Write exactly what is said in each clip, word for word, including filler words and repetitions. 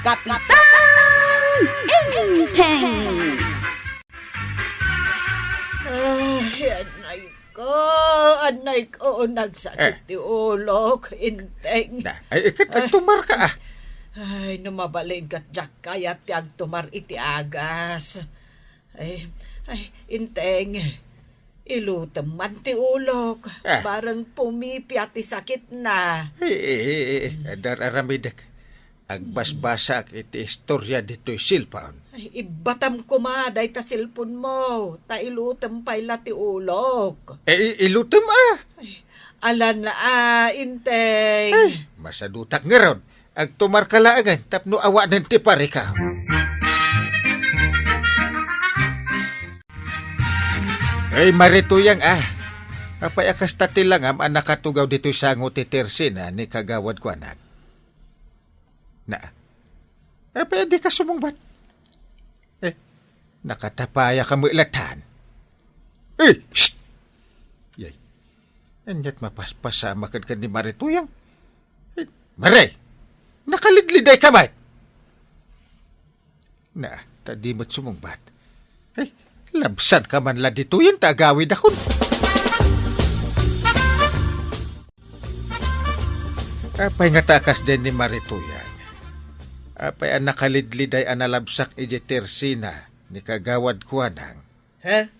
Kapitan Enteng! Ay, anay ko, anay ko, nagsakit Eh. ti ulok, Enteng. Na, ay, ikat Ay. agtumar ka, ah. Ay, no mabalin kat diak kayat ti agtumar iti agas. Ay, ay, Enteng, ilutem man ti ulok. Ah. Bareng pumipia ti sakitna. Eh, eh, eh, eh, adar-aramidek. Agbasaak iti istorya ditoy cellphone. Ay, ibbatam koma dayta cellphone mo, ta ilutem pay la ti ulok. Eh, i-, ilutem, ah. Ay, alan, ah, Enteng. Ay, masadutak ngarud. Agtumar ka laengen tapno awanen ti parika. Ay, Marituyang, ah. Apay a kasta ti langam a nakatugaw ditoy sango ti tersina ni Kagawad Kuanak? Na, apay a dika sumungbat? Eh, nakatapaya ka met latan. Eh, shh! Yay. Ania't mapaspasama kenka ni Marituyang? Eh, Mare! Nakalidliday ka met! Na, ta di met sumungbat. Eh, labsan ka man la ditoyen ta agawidakon. Apay ngata a kasdiay ni Marituyang? Apay a nakalidliday a nalabsak idiay tersina ni Kagawad Kuanang? He?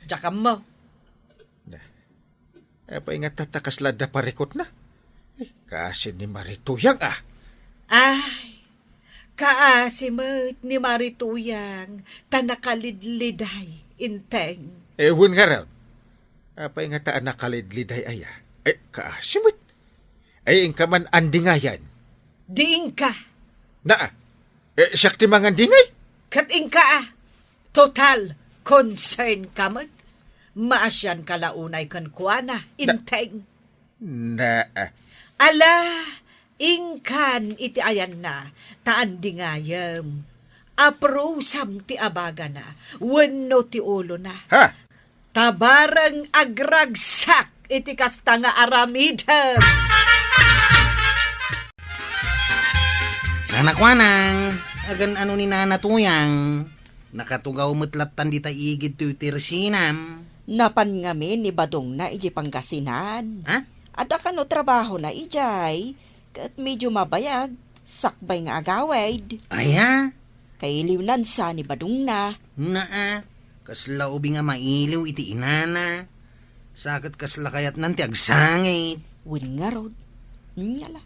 Diak ammo. Na. Apay ngata ta kasla adda parikutna? Eh, kaasi ni Marituyang, ah. Ay, kaasi met ni Marituyang ta nakalidliday, Enteng. Eh, wen ngarud. Apay ngata a nakalidliday aya? Eh, kaasi met. Ay, inka man andingayan. Di inka. Na, eh, siak ti mangandingay? Ket inka, ah. Total, concern ka met. Maasian ka la unay kenkuana, Na- Enteng. Na, ah. Ala, inkan iti ayanna, ta andingayem. Aprusam ti abagana, wenno ti ulona. Ha? Ta bareng agragsak iti kasta nga aramidem. Nana Kuanang, agan-ano ni Nana Tuyang? Nakatugaw met lattan dita igid ti tersinam. Napan ngamin ni Badongna idiay Pangasinan. Ha? Adda kano trabahona idiay, ket medio mabayag, sakbay nga agawid. Aya? Kailiwnan sa ni Badongna. Naa, kasla ubi nga mailiw iti inana. Sa ket kasla kayatnan ti agsangit. Wen ngarud. Nya la.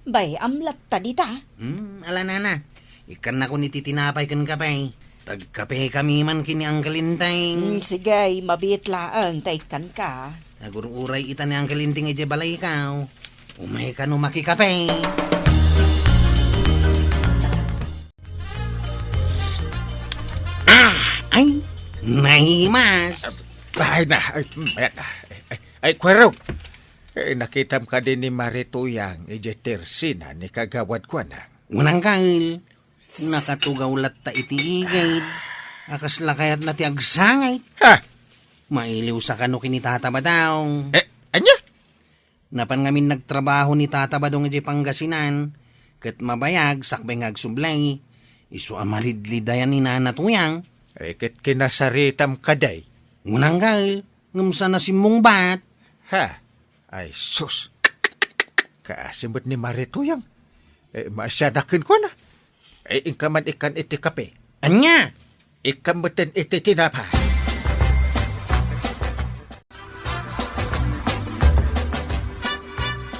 Bay-am latta dita. Hmm, ala nana. Ikkannakon iti tinapay ken kape. Tagkapekami man ken ni Uncle Enteng. Hmm, sige, mabiit laeng ta ikkanka. Agur-uray ita ni Uncle Enteng idiay balaykaw. Umay kano makikape. Ah, ay, nahimas. Ay, na, ay, mm, ayan na. Ay, ay, ay, Kuwarog. Eh, nakitam kadi ni Marituyang idiay tersina ni Kagawad Kuanang? Unang kail, nakatugaw latta iti igid. A kasla kayatna ti agsangit. Ha? Mailiw sa kano ken ni Tata Badong. Eh, anya? Napan ngamin nagtrabaho ni Tata Badong idiay Pangasinan, ket mabayag sakbay nga agsublay. Isu a malidlidayan ni Nana Tuyang. Eh, ket kinasaritam kadi? Unang kail, ngem saan a simmungbat. Ha? Ay, sus. Kaasi met ni Marituyang. Eh, maasianak kenkuana. Eh, inka man ikkan iti kape. Anya? Ikkan metten iti tinapay.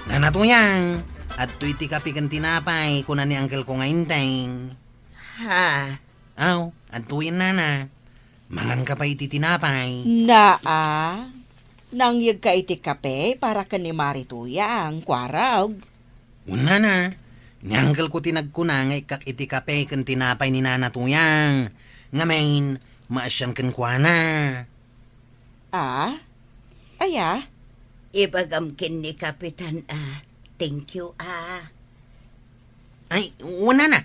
Nana Tuyang, adtoy ti kape ken tinapay, kuna ni Uncle ko nga Enteng. Ha? Aw, adtoyen, Nana. Manganka pay iti tinapay. Naa, nangyegka iti kape para ken ni Marituyang, Kuwarog. Wen, Nana, ni Uncle ko ti nagkuna nga ikkak iti kape ken tinapay ni Nana Tuyang. Ngamin, maasian kenkuana. Ah? Aya? Ibagam ken ni Kapitan a thank you, ah. Ay, wen, Nana.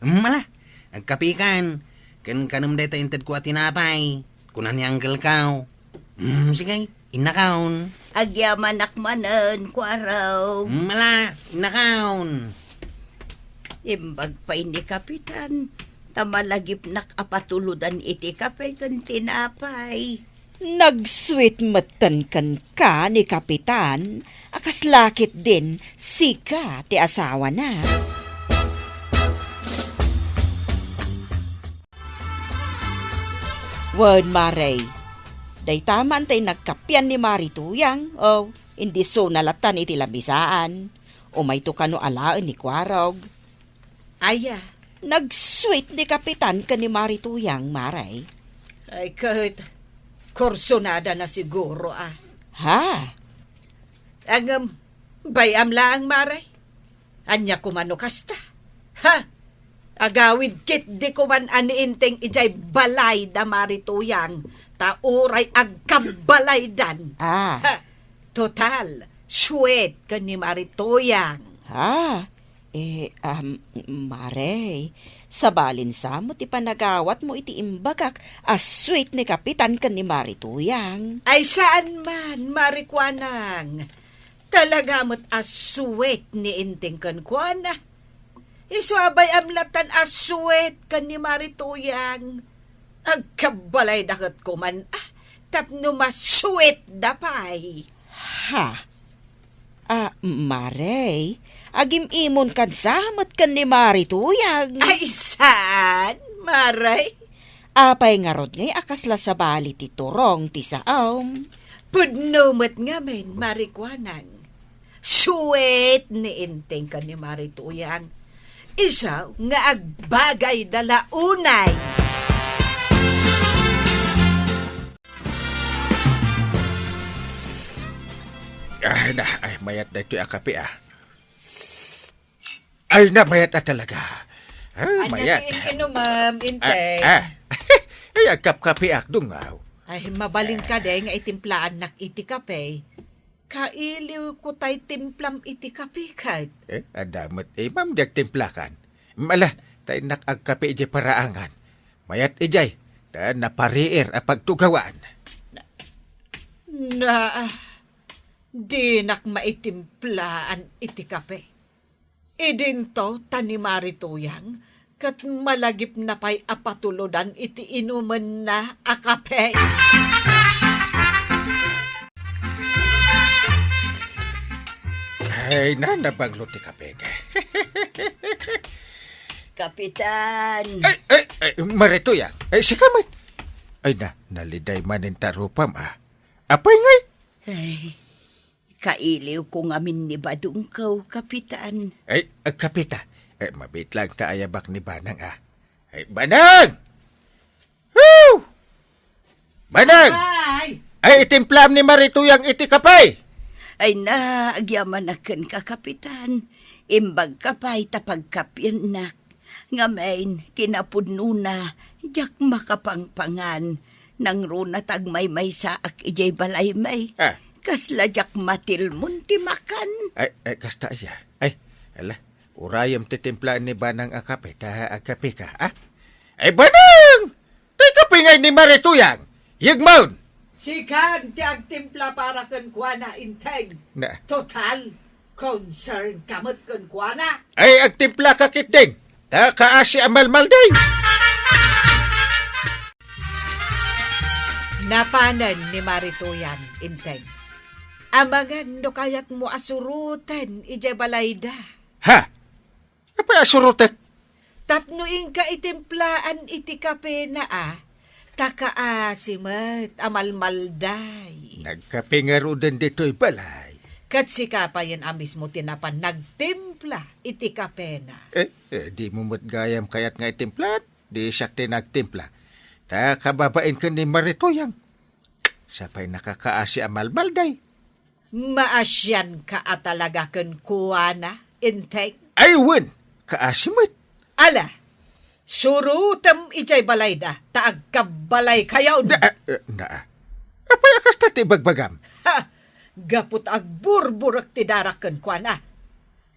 Mala, agkapikan. Ken kanem dayta intedko a tinapay, kuna ni Uncle ko. Mm, sige, innakaon. Agyamanak manen, Kuwarog. Mala, innakaon. Imbag pay ni Kapitan, ta malagipnak a patulodan iti kape ken tinapay. Nagsuet metten kenka ni Kapitan a kasla ketdin sika ti asawana. Wen, Mare, dayta man tay nagkapian ni Mari Tuyang, o, indisona latan iti lamisaan. Umayto kano alaen ni Kuarog. Aya? Nagsuet ni Kapitan ken ni Mari Tuyang, Mare. Ay, ket kursunada na siguro, a. Ha? Ngem, bay-am laeng, Mare. Ania koma no kasta? Ha? Agawid ketdi koman a ni Enteng idiay balayda, Mari Tuyang, ta uray agkabbalaydan. Ah. Ha? Total, suet ken ni Mari Tuyang. Ha? Eh, um, Mare, sabalin sa met ti panagawatmo iti imbagak a suet ni Kapitan ken ni Mari Tuyang. Ay, saan man, Mari Kuanang. Talaga met a suet ni Enteng kenkuana. Isu a bay-am latan a suet ken ni Mari Tuyang. Agkabbalayda ket koman, a, tapno masuetda pay. Ha? Ah, Mare, agim-imonkan sa met ken ni Mari Tuyang. Ay, saan, Mare? Apay ngarud ngay a kasla sabali ti turong ti saom? Pudno met ngamin, Mari Kuanang. Suet ni Enteng ken ni Mari Tuyang. Isu nga agbagayda la unay. Ay, na, ay, mayat daytoy a kape, a. Ay, na, mayat a talaga. Ay, mayat. Ania ti in-inumem, Enteng? Ah, ah. Ay, agkapkapeak, dungaw. Ay, mabalin kadi nga itimplaannak iti kape. Kailiwko tay timplam iti kape ket. Eh, adda met imam di agtimplakan. Ala, ta innak agkape idiay paraangan. Mayat idiay, ta napariir a pagtugawan. Na, na, dinak maitimplaen iti kape. Idinto ta ni Mari Tuyang ket malagipna pay a patulodan iti inumenna a kape. Ay, na, nabanglo ti kape. Kapitan. Ay, ay, ay, Mari Tuyang. Ay, sika met. Ay, na, naliday manen ta rupam, a. Apay ngay? Ay, kailiwko ngamin ni Badongko, Kapitan. Ay, agkapita. Ay, mabitlang ta ayabak ni Banang, a. Ay, Banang! Woo! Banang! Ay! Ay, itimplam ni Mari Tuyang iti kape! Ay na, agyamanak kenka, Kapitan. Imbagka pay ta pagkapiennak. Ngamin, kinapudnona, diak makapangpangan. Nangruna ta agmaymaysaak idiay balaymi. Ah. Kasla diak matilmon ti makan. Ay, ay, kasta aya. Ay, ala, urayem ti timplaen ni Banang a kape, ta agkapeka, a? Ay, Banang! Ti kape ngay ni Mari Tuyang, yegmon! Sikan ti agtimpla para kenkuana, Enteng. Na. Total, concern ka met kenkuana. Ay, agtimpla ka ketdin, ta kaasi a malmalday. Napanen ni Mari Tuyang, Enteng. Amangan no kayatmo a suroten idiay balayda. Ha? Apay a surotek? Tapno inka itimplaen iti kapena, a, ta kaasi met a malmalday. Nagkape ngaruden ditoy balay. Ket sika payen a mismo ti napan nagtimpla iti kapena. Eh, eh, dimo met gayam kayat nga itimplaen? Di siak ti nagtimpla. Ta kababain ken ni Mari Tuyang. Sapay nakakaasi a malmalday. Maasianka a talaga kenkuana, Enteng? Ay, wen, kaasi met. Ala, surotem idiay balayda, ta agkabbalaykayon. Da, eh, da. Apay a kasta ti ibagbagam? Ha! Gapu ta agburburek ti darak kenkuana.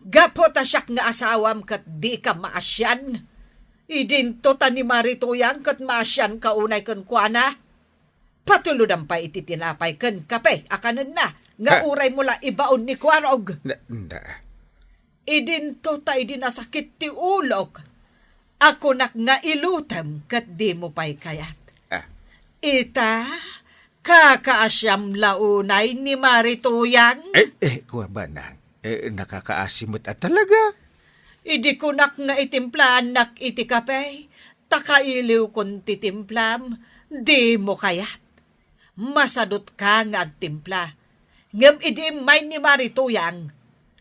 Gapu ta siak nga asawam ket dika maasian. Idinto ta ni Mari Tuyang ket maasianka unay kenkuana. Patulodam pay iti tinapay ken kape a kanenna nga Ha? uraymo la ibaon ni Kuarog. Na, na. Idinto ta idi nasakit ti ulok, a kunak nga ilutem ket dimo pay kayat. Ah. Ita, kakaasiam la unay ni Mari Tuyang? Eh, eh, kua banang. Eh, nakakaasi met a talaga. Idi kunak nga itimplaannak iti kape, ta kailiwkon ti timplam, dimo kayat. Masadutka nga agtimpla. Ngem idi immay ni Mari Tuyang,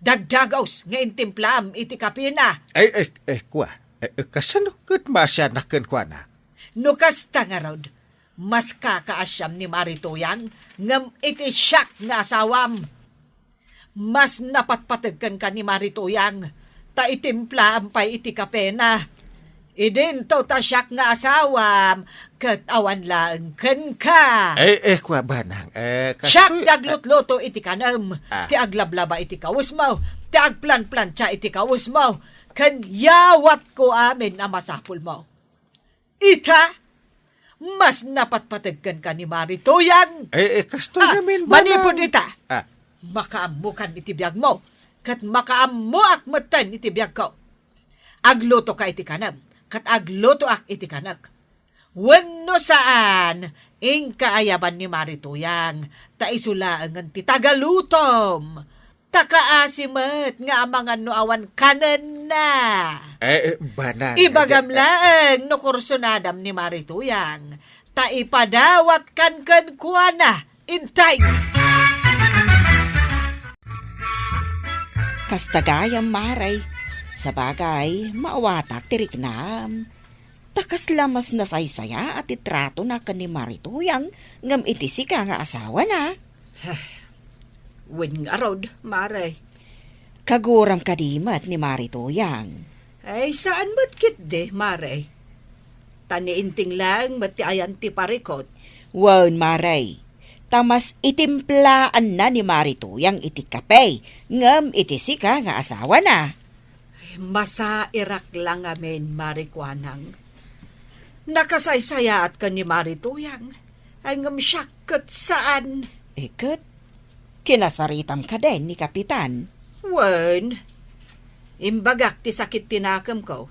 dagdagus nga intimplaam iti kapina. Ay, ay, ay, kua. Ay, ay, kasano ket maasianak kenkuana? No kasta ngarud, mas kakaasiam ni Mari Tuyang ngem iti siak nga asawam. Mas napatpateg kenka ni Mari Tuyang, ta itimplaam pay iti kapena. Idinto ta siak nga asawam, ket awan laeng kenka. Eh, eh, kua banang, eh, kastoy, siak ti aglutluto iti kanem, ah, ti aglablaba iti kawesmo, ti agplanplantia iti kawesmo, ken yawatko amin a masapulmo. Ita, mas napatpateg kenka ni Mari Tuyang. Eh, eh, kastoy, ah, ngamin, manipud banang. Ita, ah, makaammokan iti biagmo, ket makaammoak metten iti biagko. Aglutoka iti kanem, ket aglutoak iti kanek. Wenno saan, inka ayaban ni Mari Tuyang, ta isu laengen ti tagalutom. Ta kaasi met nga amangan no awan kanenna. Eh, eh, banang, ibagam, eh, eh, laeng no kursunadam ni Mari Tuyang, ta ipadawatkan kenkuana. Intay! Kasta gayam, Mare. Sabagay, maawatak ti riknam. Ta kasla mas nasaysayaat ti tratona ken ni Mari Tuyang ngem iti sika nga asawana. Wen ngarud, Mare. Kaguram kadi met ni Mari Tuyang? Ay, saan met ketdi, Mare. Ta ni Inting laeng met ti ayan ti parikut. Wen, Mare. Ta mas itimplaanna ni Mari Tuyang iti kape ngem iti sika nga asawana. Masairak la ngamin, Mari Kuanang. Nakasaysayaatka ni Mari Tuyang. Ay, ngem siak ket saan. Eh, ket, kinasaritam kaden ni Kapitan? Wen, imbagak ti sakit ti nakemko.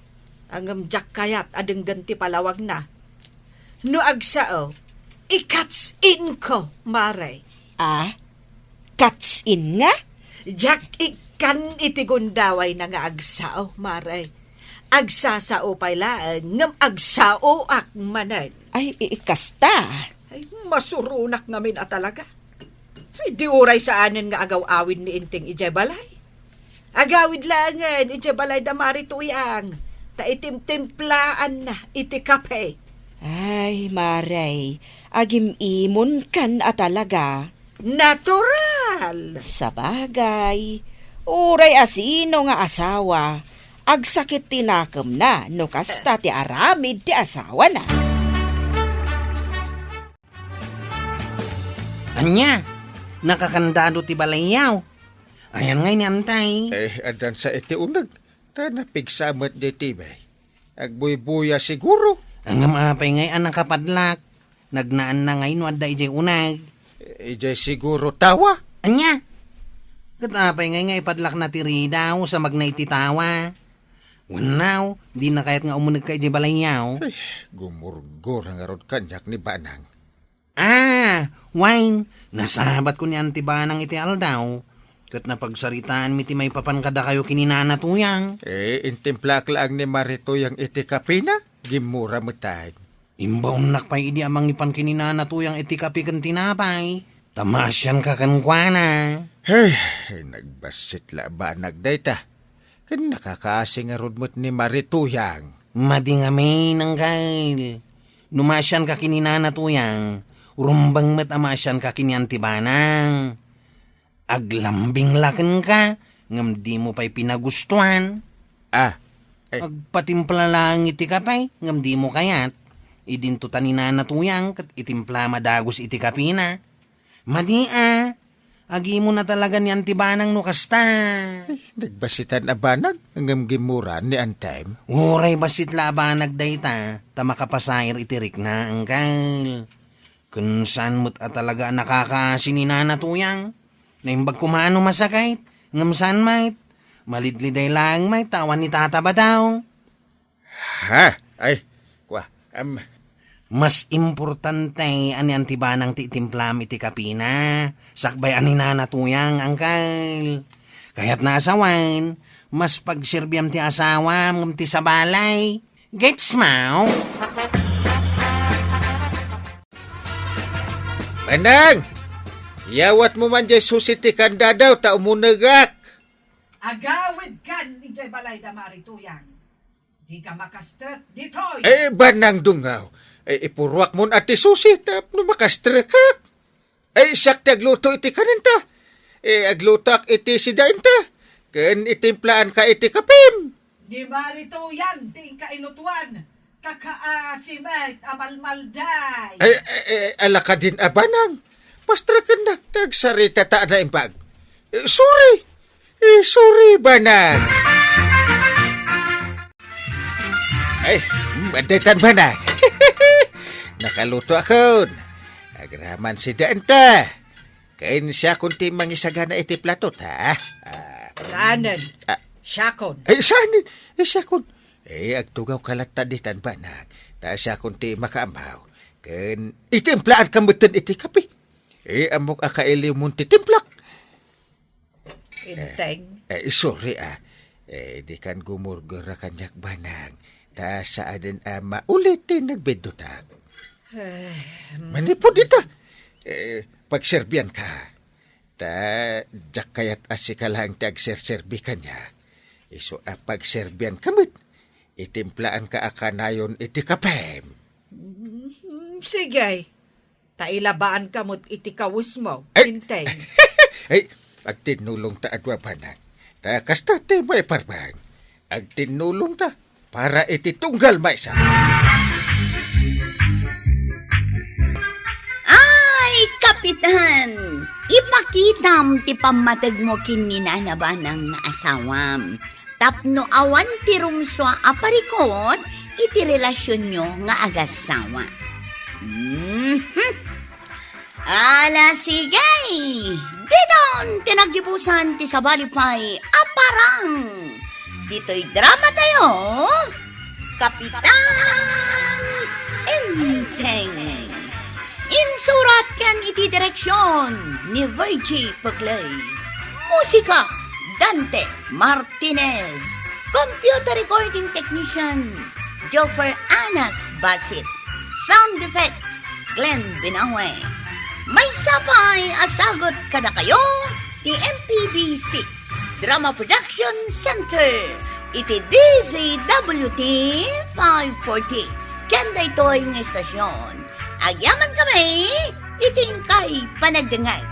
Ngem diak kayat a denggen ti palawagna. No agsao, ikats inko, Mare. Ah? Kats in nga? Diak ikkan iti gundawayna nga agsao, Mare. Agsasao pay laeng, ngem agsaoak manen. Ay, i-, kasta. Ay, masuronak ngamin a talaga. Ay, di uray saanen nga agaw-awid ni Inting idiay balay. Agawid laengen idiay balay da Mari Tuyang, ta itimtimplaanna iti kape. Ay, Mare, agim-imonkan a talaga. Natural! Sabagay, uray a sino nga asawa, agsakit ti nakemna no kasta ti aramid ti asawana. Ania? Nakakandado ti balayyaw? Ayan ngay ni Antay. Eh, addan sa iti uneg. Ta napigsa met daytoy, bay. Agbuybuya siguro. Ngem apay ngay a nakapadlak? Nagnaanna ngay no adda idiay uneg. Eh, idiay siguro tawa. Ania? Ket apay ngay nga ipadlakna ti ridaw sa magna iti tawa? Wenno, dina kayat nga umunegka idiay balayyaw? Ay, gumurgura ngarud kaniak ni Banang. Ah, wen, nasabatko ni Auntie Banang iti aldaw, ket napagsaritaanmi ti maipapan kadakayo ken ni Nana Tuyang. Eh, intimplaak laeng ni Mari Tuyang iti kapena, gimmura metten. Imbaonnak pay idi a mangipan ken ni Nana Tuyang iti kape ken tinapay, ta maasianka kenkuana. Hey, nagbassit la a banag dayta. Ken nakakaasi ngarud met ni Mari Tuyang. Madi ngamin, Angkel. No maasianka ken ni Nana Tuyang, rumbeng met a maasianka ken ni Auntie Banang. Aglambing la kenka, ngem dimo pay pinagustuan. Ah, eh. Agpatimpla laeng iti kape, ngem dimo kayat. Idinto ta ni Nana Tuyang ket itimplama dagus iti kapena. Madi a, agimon a talaga ni Auntie Banang no kasta. Ay, nagbassitan a banag, ngem gimmuran ni Antem. Uray bassit la a banag dayta, ta makapasair iti rikna, Angkel. Ken saan met a talaga a nakakaasi ni Nana Tuyang. Naimbag koma no masakit, ngem saan met. Malidliday laeng met ta awan ni Tata Badong. Ha? Ay, kua, am. Mas importante a ni Auntie Banang ti itimplam iti kapina, sakbay a ni Nana Tuyang, angkel. Kayatna a sawen, mas pagserbiam ti asawam ngem ti sabali. Gets mo? Banang! Iyawatmo man diay susi ti kandado ta umunegak. Agawidkan idiay balay da Mari Tuyang. Dika makastrek ditoy. Eh, Banang Dungaw. Eh, ipuruakmon a ti susi tapno makastrekak. Eh, siak ti agluto iti kanenta. Eh, aglutoak iti sidaenta. Ken itimplaanka iti kapim. Ni Mari Tuyang ti inka ilutuan. Kakaasi met a malmalday. Ay, ay, ay, ala kadin a Banang. Pastrekennak ti agsarita ta naimbag. Eh, sorry. Eh, sorry, Banang. Ay, mm, adda itan, Banang. Nakalutoakon. Agraman sidaenta. Ken siakon ti mangisagana iti plato, ha? Ah. Saanen? Ah. Siakon. Ay, saanen? Eh, siakon. Eh, agtugawka latta ditan, Banang. Ta siakon ti makaammo. Ken itimplaanka metten iti kape. Eh, ammok a kailiwmon ti timplak. Inteng. Eh, eh, sorry, ah. Eh, dikan gumurgura kaniak, Banang. Ta saanen a maulit ti nagbiddutak. Eh, mm. Manipud ita. Eh, pagserbianka. Ta diak kayat a sika laeng ti agserserbi kaniak. Isu a pagserbianka met, itimplaanka a kanayon iti kapem. Mm, sige. Ta ilabaanka met iti kawesmo, Ay! Inteng. Ay, agtinnulongta a dua, Banang. Ta kasta ti maiparbang. Agtinnulongta para iti tunggal maysa. Ay, Kapitan! Ipakitam ti pammategmo ken ni Nana Banang nga asawam tapno awan ti rumsua a parikut iti relasionyo nga agassawa. Mhm. Ala, sige! Diton ti naggibusan ti sabali pay a parang. Ditoy drama tayo, Kapitan Enteng. Insurat ken iti direksyon ni Virgie Puglay. Musika, Dante Martinez. Computer recording technician, Joffer Anas Basit. Sound effects, Glenn Binawe. Maysa pay a sagut kadakayo ti M P B C Drama Production Center iti D Z W T five forty. Ken daytoy nga istasyon, agyaman kami iti inkay panagdengngeg.